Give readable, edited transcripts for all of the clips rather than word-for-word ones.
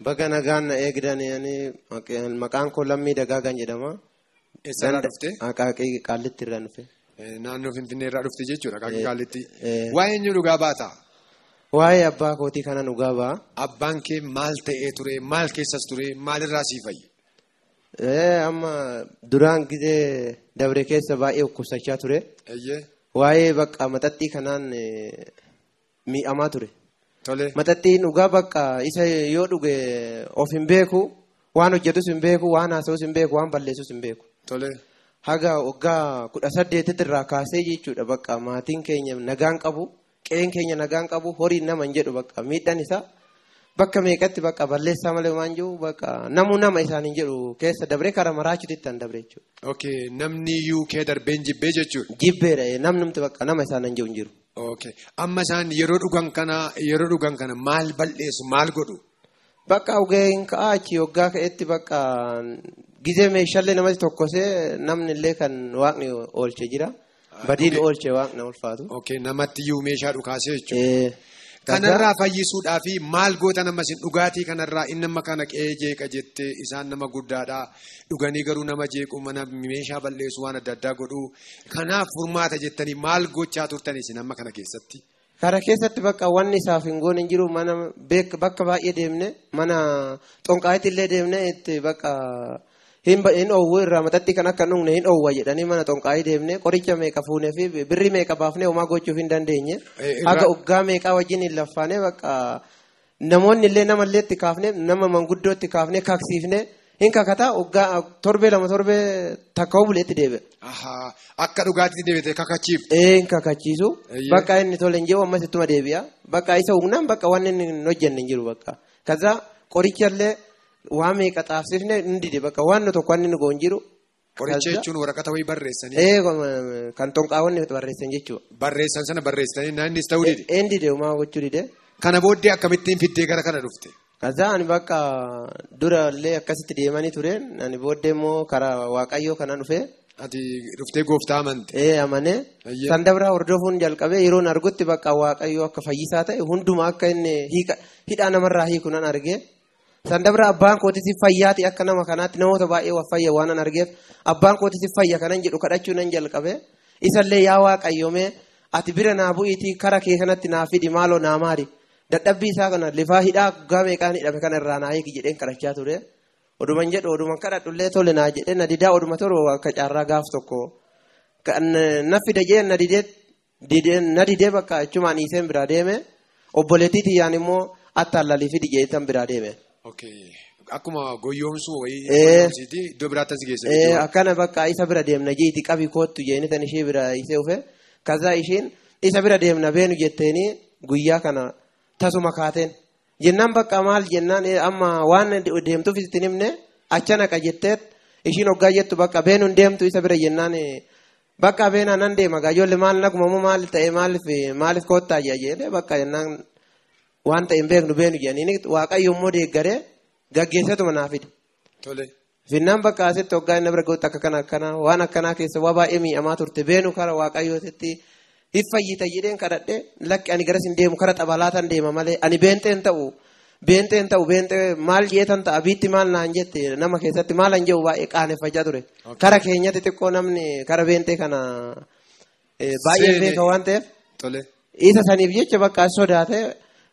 Baga nagaan na eegdan maqaan koo Lammii Dagaagaan jedhama. Eessarraa dhufte? Aqaaqii Qaallitti irraa dhufe. Naannoo Finfinnee irraa dhufte jechuudha Aqaaqii Qaallitti. Waa'ee eenyu dhugaa baataa? Waa'ee abbaa kootii kana dhugaa ba'a. Abbaan kee maal ta'ee ture? Maal keessas ture? Maalirraa sii fayye? Amma duraan gizee dabre keessa baay'ee dhukkubsachaa ture. Waa'ee bakka maxaxxii kanaan miidhamaa ture. Maxaxxiin dhugaa bakka isa yoo dhuge of hin beeku, waan hojjetus hin beeku, waan haasa'us hin beeku, waan balleessus hin beeku. Haga waggaa 18 irraa kaasee jechuudha bakka maatiin keenya nagaan qabu, qe'een keenya nagaan qabu, horiin nama hin jedhu bakka miidhaan isaa bakka meeqatti bakka balleessaa malee waan jiru bakka namuu nama isaan hin jedhu keessa dabree karaa maraachuutti ittiin dabre jechuudha. Okay, namni UK darbeen jibbee jechuudha. Jibbeedha namnumti bakka nama isaan hin jedhu hin jiru. Okay, amma isaan yeroo dhugan kana maal balleessu maal godhu? Bakka ogeen ka'aa achi waggaa ka'etti bakka gizee meeshaalee namatti tokkosee namni illee kan waaqni oolche jira. Badiin oolche waaqni ulfaatu. Okay, namatti iyyuu meeshaa dhukaasee jechuudha. Kanarraa fayyisuudhaa fi maal goota nama isin dhugaatii kanarraa inni nama kana qe'ee jeeqa jettee isaan nama guddaadhaa dhuganii garuu nama jeequ mana meeshaa balleessu waan adda addaa godhu kanaaf furmaata jettanii maal gochaa turtan isin amma kana keessatti? Kara keessatti bakka wanni isaaf hin goone hin jiru mana bakka baay'ee deemne mana xonqaayitti illee deemne itti bakka hin dhoowwu irraa maxaxxii kan akka dhugne hin dhoowwa jedhanii mana xonqaayii deemne qoricha meeqa fuunee fi birrii meeqa baafnee homaa gochuuf hin dandeenye. Haga waggaa meeqaa wajjin hin laffaane bakka namoonni illee namallee itti kaafne nama manguddoo itti kaafne kaksiifne hin kakataa waggaa torbee lama torbee takka buleetti deebi'a. Akka dhugaatiitti deebite kakachiifte. Hin kakachiisu. Bakka inni tole hin jiru ammas ittuma deebi'a. Bakka isa humnaan bakka waan inni hin hojjenne hin jiru bakka. Kaza qorichallee waa meeqa xaafsifne hin dide bakka waan tokko waan inni goon jiru. Qoricha jechuun waraqata wayii barreessanii. Kan xonqaawwanni barreessan jechuudha. Barreessan sana barreessanii naannis ta'uu dide. Hin dide homaa gochuu dide. Kana booddee akkamittiin fiddee gara kana dhufte? Kaza ani bakka dura illee akkasitti deemanii ture ani booddee immoo karaa Waaqayyoo kana dhufe. Ati dhuftee gooftaa amante. Amanee. San dabraa hordofuun jalqabee yeroon argutti bakka Waaqayyoo akka fayyisaa ta'e hundumaa akka inni hidhaa namarraa hiiku nan argee. San dabra abbaan kootis fayyaati akka nama kanaatti namoota baay'ee fayya waan an argeef abbaan kootis fayya kanan jedhu kadhachuu nan jalqabe isallee yaa Waaqayyoomee ati bira naa bu'iitii kara kee kanatti naa fidi maaloo naa maari dadhabbii isaa kana lifaa hidhaa guggaa meeqaan hidhame kana irraa naa hiiki jedheen kadhachaa ture. Oduman jedhu oduman kadhadhullee tole naa jedhee na didaa oduma tolu akka caarraa gaaf tokko kan na fida jedheen na didee bakka achumaan dhiiseen biraa deeme obboleettii tiyyaan immoo attaallalii fidi jedhee biraa deeme. Okay. Akkuma goyyoomsuu wayii iddoo biraatti as geesse. Akkana bakka isa bira deemna jeeti qabi koottu jeeni tan ishee bira isee dhufe. Kaza isheen isa bira deemna beenu jetteeni guyyaa kana tasuma kaateen. Jennaan bakka maal jennaan amma waan deemtuuf itti himne acha naqa jetteet ishiin hoggaa jettu bakka beenuun deemtu isa bira jennaan bakka beenaa nan deema ijoollee maal naguma moo maal ta'e maaliif koottaa jedhee bakka jennaan. Waan ta'e hin beeknu beenu jedhanii Waaqayyo immoo deeggaree gaggeessatuma naa fide. Finnaan bakka asitti hoggaa inni bira gahutti akka kana akkana waan akkanaa keessa waa baay'ee miidhamaa turte beenu kara Waaqayyootitti hin fayyita jedheen kadhadhee lakki ani garas hin deemu kara xabalaatan deema malee ani beenxeen ta'u beenxee maal jeetan ta'a biitti maal naan jette nama keessatti maal an jedhu baay'ee qaaneffachaa ture. Kara keenyatti xiqqoo namni kara beenxee kana baay'ee beeka waan ta'eef. Isa saniif jecha bakka sodaate.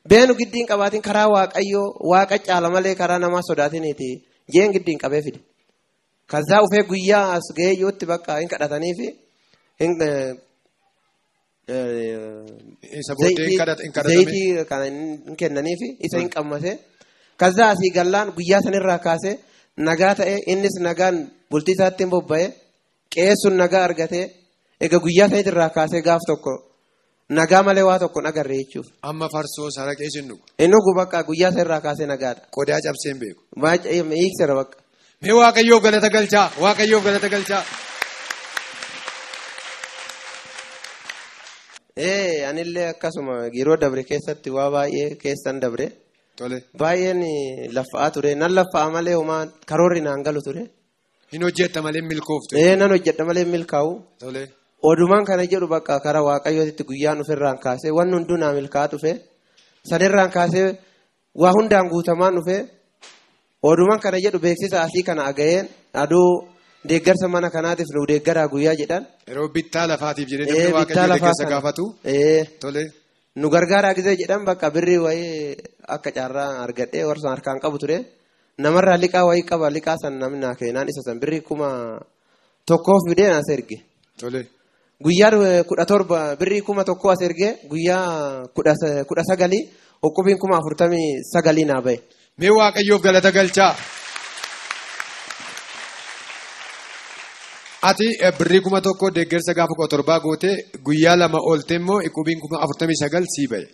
Beenu giddiin qabaatiin karaa Waaqayyoo waaqa caala malee karaa namaa sodaatiniiti jeen giddiin qabee fide. Kazaa ufee guyyaa as ga'ee jirutti bakka hin kadhatanii fi zayitii kana hin kennanii fi isa hin qammase. Kazaa asii gallaan guyyaa sanirraa kaasee nagaa ta'e innis nagaan bultii isaatti hin bobba'e qeessuun nagaa argatee egaa guyyaa sanitirraa kaasee gaaf tokko. Nagaa malee waa tokko agarre jechuuf. Amma farsoo saraqee isin dhugu. Inni dhugu bakka guyyaa isa irraa kaasee nagaadha. Qodaa cabsee hin beeku. Hiiksera bakka. Mee Waaqayyoof galata galchaa. Waaqayyoof galata galchaa. Anillee akkasuma yeroo dabre keessatti waa baay'ee keessan dabre. Tole. Baay'een laffa'aa ture. Nan laffa'aa malee homaa karoorri naan galu ture. Hin hojjetta malee milkooftu. Nan hojjedha malee milkaa'u. Tole. Odumaan kana jedhu bakka karaa Waaqayyootitti guyyaan ofirraan kaasee wanni hunduu naa milkaa'aa dhufe sanirraan kaasee waa hundaan guutamaan dhufe Odumaan kana jedhu beeksisa asii kana aga'een aduu deeggarsa mana kanaatiif nu deeggaraa guyyaa jedhan. Yeroo bittaa lafaatiif jedhee namni waaqayyo deeggarsa gaafatu. Tole. Nu gargaaraa gisee jedhan bakka birrii wayii akka carraa argadhee warra harkaan qabu ture. Namarraa liqaa wayii qaba liqaa san namni naa kennaan isa san birrii 1000 fidee as erge. Tole. Guyyaa 17 birrii 1000 as erge guyyaa 19 hukkubiin 49,000 naa bahe. Mee waaqayyoof galata galchaa. Ati birrii 1000 deeggarsa gaafa 17 gootee guyyaa 2 oolte immoo hukkubiin 49,000 sii bahe.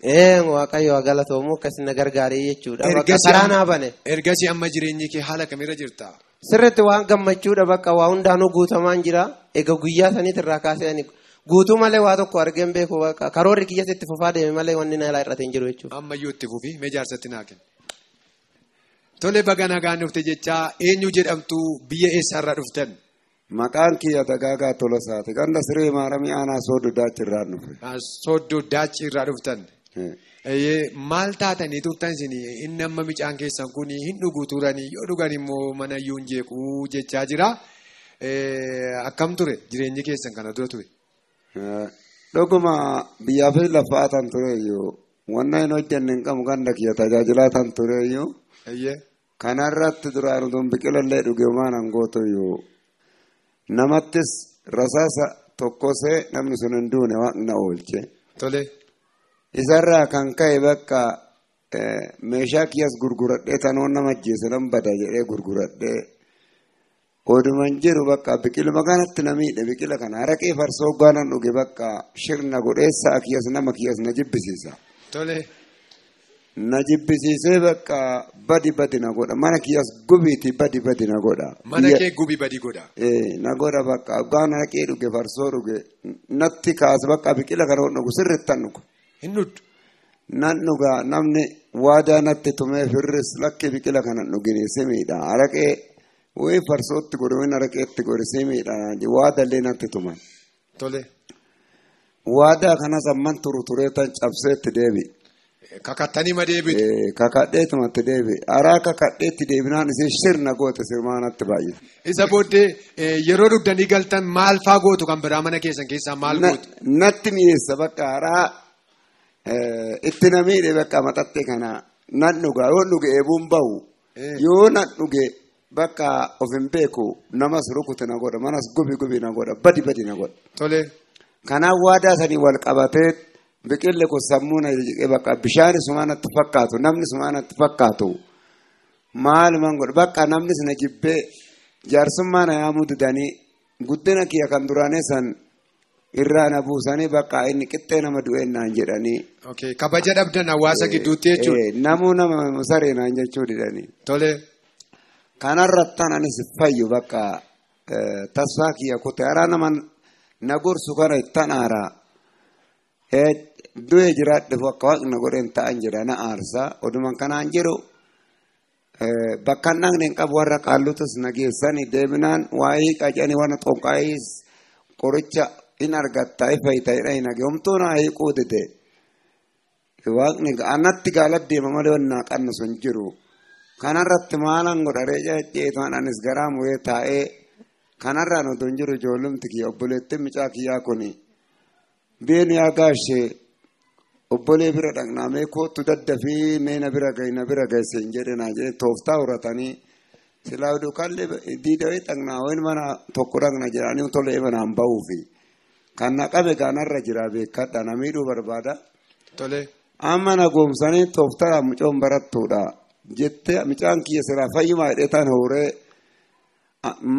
Waaqayyo galatoomu akkas na gargaaree jechuudha. Karaa naa bane. Ergasii amma jireenyi kee haala kamirra jirta? Sirriitti waan gammachuudha bakka waa hundaanuu guutamaan jira. Egaa guyyaa saniitti irraa kaasee ani guutuu malee waa tokko argeen beeku bakka karoorri kiyyas itti fufaa deeme malee wanni na ilaa irratti hin jiru jechuudha. Ammayyuu itti fufii mee jaarsatti naa kenni. Tole baga nagaan dhufte jechaa eenyu jedhamtu biyya eessaarraa dhuftan? Maqaan kiyya Dagaagaa Tolosaati. Ganda siree maaramii aanaa Sooddoo Daachirraa dhufe. Sooddoo Daachirraa dhuftan. Maal taatanii turtan isin inni amma micaan keessan kun hin dhugu turanii yoo dhugan immoo mana iyyuu hin jeequu jechaa jira. Akkam ture jireenyi keessan kana dura ture? Dhuguma biyyaa fi lafaa tan ture iyyuu wanna hin hojjenne hin qabu ganda kiyya tajaajilaa tan ture iyyuu. Kanarratti duraan utuun biqilallee dhuge homaan hangootu iyyuu. Namattis rasaasa tokkosee namni sun hin duune waaqna oolche. Tole. Isarraa kan ka'e bakka meeshaa kiyyas gurguradhee tanoon nama ajjeese nan bada jedhee gurguradhee oduman jiru bakka biqiluma kanatti na miidhe biqila kana haraqee farsoo gaanan dhuge bakka shirna godhee sa'a kiyyas nama kiyyas na jibbisiisa. Tole. Na jibbisiisee bakka badi badi na godha mana kiyyas gubiiti badi badi na godha. Mana kee gubi badi godha. Na godha bakka gaan haraqee dhuge farsoo dhuge natti kaase bakka biqila kana dhugu sirrittan dhugu. Hin dhugdu. Nan dhugaa namni waadaa natti tumee firris lakki biqila kana dhugine simiidha. Haraqee wayii farsootti godhe wayiin haraqeetti godhe simiidha. Waadallee natti tuman. Tole. Waadaa kanas amman turu turee tan cabseetti deebi. Kakattanii ma deebitu? Kakadheetumatti deebi. Araa kakadheetti deebinaan isin sirna goote sirmaa natti baay'ee. Isa booddee yeroo dhugdanii galtan maal faa gootu kan biraa mana keessan keessaa maal gootu? Natti mi'eessa bakka araa. Itti na miidhe bakka maxaxxee kana nan dhuga yoo dhuge eebuun bahu yoo nan dhuge bakka of hin beeku namas rukute na godha manas gubi gubi na godha badi badi na godha. Tole. Kanaaf waadaa sanii wal qabatee biqilli kun sammuu na jedhee bakka bishaan sumaa natti fakkaatu namni sumaa natti fakkaatu maalumaan godha bakka namnis na jibbee jaarsummaa na yaamuu didanii guddina kiyya kan duraanii san. Irraa na buusanii bakka inni qixxee nama du'een naan jedhanii. Kabaja dhabdan hawaasa gidduutti jechuudha. Namuu nama saree naan jechuu didanii. Tole. Kanarrattan anis fayyu bakka tasfaa kiyya kute haraa nama na gorsu kana ittan aaraa. Du'ee jiraadhe bakka waaqni godheen ta'an jedha na aarsaa oduman kanaan jiru bakka hin dhaqne hin qabu warra qaallutus na geessanii deebinaan waa'ee qacanii waan xonqaayis qoricha. In argatta ifa ta'edha hin hage homtuu naa hiikuu dide waaqni anatti gaala deema malee wanni naa qannu sun jiru kanarratti maalan godharee jeetaan anis garaa muree taa'ee kanarraan otoo hin jiru ijoollumti kiyya obboleettiin micaa kiyyaa kuni beenu yaa gaashee obbolee bira dhaqnaamee kootu daddafii mee na bira gahi na bira gahi siin jedhe naa jedhe tooftaa horatanii silaa duukallee diidawee dhaqnaa wayin mana tokko dhaqna jedhanii tolee manaan bahuufi. Kan na qabe kanarra jira beekadha na miidhuu barbaada. Tole. Amma na goomsanii tooftaa mucoon barattuudha jettee mucaan kiyya silaa fayyumaa hidhee tan hooree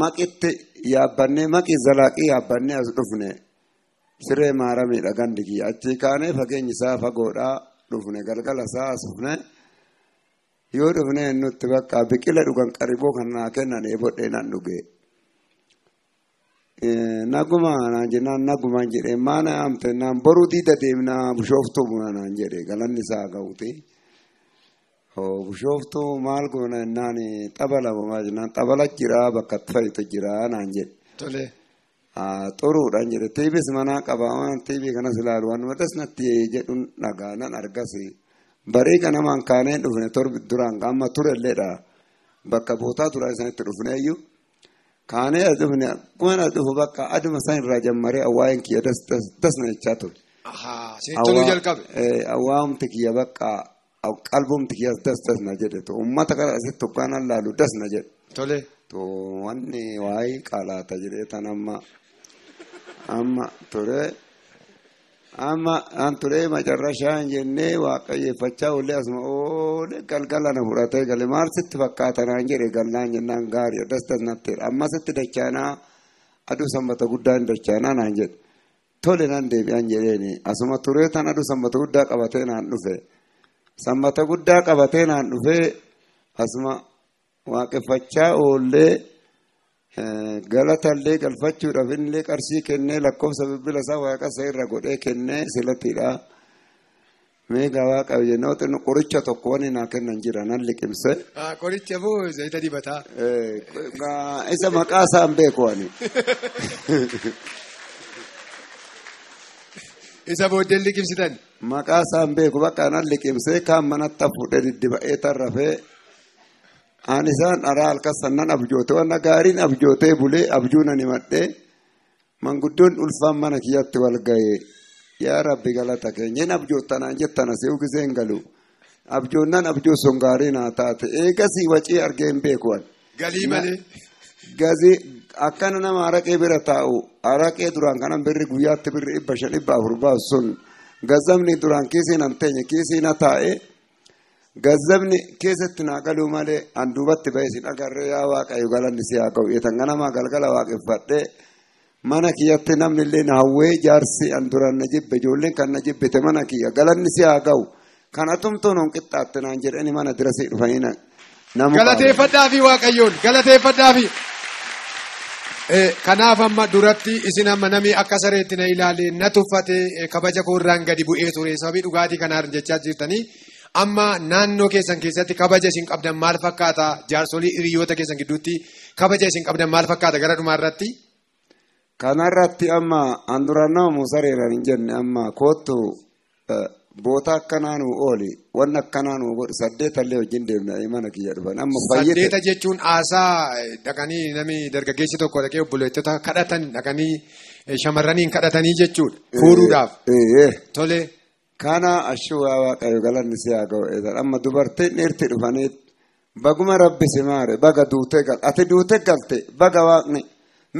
maqitti yaabbannee maqii zalaaqii yaabbannee as dhufne siree maaramiidha gandi kiyya achii kaanee fageenyi isaa fagoodhaa dhufne galgala isaa as dhufne yoo dhufne nutti bakka biqila dhugan qariboo kan naa kennan eebodhee nan dhuge. Naguma naan jennaan nagumaan jedhee maana yaamte naan boruu diida deemnaa bushooftuu buna naan jedhee galanni isaa ga'uuti. Bushooftuu maal goona naan xabala maal jennaan xabala jira bakka fayitu jira naan jedhe. Tole. Xuruudhaan jedhe tiibis manaa qaba waan tiibii kanas ilaalu waan madas natti jedhuun dhagaa nan argasi. Barii kanamaan kaanee dhufne torbi duraan amma turelleedha. Bakka bootaa duraan isaanitti dhufneeyyuu kaanee as dhufne akkuma as dhufu bakka aduma isaan irraa jammaree awwaa'een kiyya das na jechaa ture. Toluu jalqabe. Awwaa'umti kiyya bakka qalbumti kiyya das das na jedhe uummata kana asitti tokkaan laalu das na jedhe. Tole. Wanni waa'ee qalaata jedhee tan amma ture. Amma an ture macarrashaan jennee waaqayyeeffachaa oollee asuma oolee galgala na fudhatee gale maal sitti fakkaata naan jedhe gallaan jennaan gaarii das das natteedha amma sitti dachaanaa aduu sanbata guddaa hin dachaanaa naan jedhe tole nan deebi'an jedheeni asuma turee tan aduu sanbata guddaa qabatee naan dhufe sanbata guddaa qabatee naan dhufe asuma waaqeffachaa oollee. Galatallee galfachuudhaaf innillee qarshii kennee lakkoofsa bilbila isaa waaqa isa irra godhee kennee silattiidha. Meeqa waaqa jennee xinnu qoricha tokko wanni naa kennan jira nan liqimse. Qoricha moo zayita dibataa? Isa maqaa isaa hin beeku ani. Isa booddee liqimsitan? Maqaa isaa hin beeku bakka nan liqimsee kaan manatti fuudhee diddiba'ee tarrafee. Ani isaan dharaa halkan sannan abjoote wanna gaariin abjootee bulee abjuu nan himadhee manguddoon ulfaan mana kiyyatti wal ga'ee yaa rabbi galata keenya hin abjoottanaan jettana si ugisee hin galu abjoonnaan abjoo sun gaarii naa taate eegasii wacii argee hin beeku. Galii malee. Gazii akkana nama araqee bira taa'u araqee duraan kanan birri guyyaatti birri 500 400 baasu sun gazamni duraan kiisii nan teenye kiisii na taa'e. Gazzabni keessatti naa galuu malee an duubatti bahee sin agarree yaa waaqayyo galanni si haa ga'u eetan ganamaa galgala waaqeffadhee mana kiyyatti namni illee na hawwee jaarsi an duraan na jibbe ijoolleen kan na jibbite mana kiyya galanni si haa ga'u kan atumtuun hon qixxaatte naan jedhani mana dira si dhufanii namu. Galateeffadhaafi waaqayyoon galateeffadhaafi. Kanaaf amma duratti isin amma namni akka sareetti na ilaalee na tuffate kabaja koorraan gadi bu'ee ture sababii dhugaatii kanaan jechaa jirtanii. Amma naannoo keessan keessatti kabaja isin qabdan maal fakkaata? Jaarsolii hiriyoota keessan gidduutti kabaja isin qabdan maal fakkaata gara dhumaa irratti? Kanarratti amma an duraan nama musareeraan hin jenne amma koottu boota akkanaa nuu ooli wanni akkanaa nuu godhu 8 wajjin deemna mana kiyya dhufan. Amma fayyade. 8 jechuun haasaa dhaqanii namni dargaggeessi tokko dhaqee obboleettota kadhatan dhaqanii shamarraniin kadhatanii jechuudha fuudhuudhaaf. Tole. Kana ashuu waaqayyo galanni si haa ga'u amma dubartiin dhiirti dhufanii baguma rabbi si maare baga duutee galte ati duutee galte baga waaqni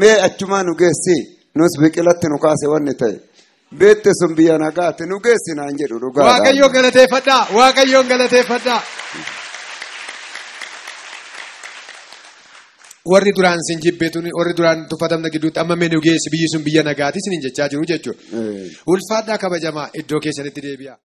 mee achumaa nu geessi nus biqilatti nu kaase wanni ta'e beekte sun biyya nagaatti nu geessi naan jedhu dhugaadha. Waaqayyoon galateeffadhaa waaqayyoon galateeffadhaa. Warri duraan sin jibbeetu warri duraan tuffatamna gidduutti amma mee nu geessi biyyi sun biyya nagaati sinin jechaa jiru jechuudha. Ulfaadhaa kabajamaa iddoo keessanitti deebi'a.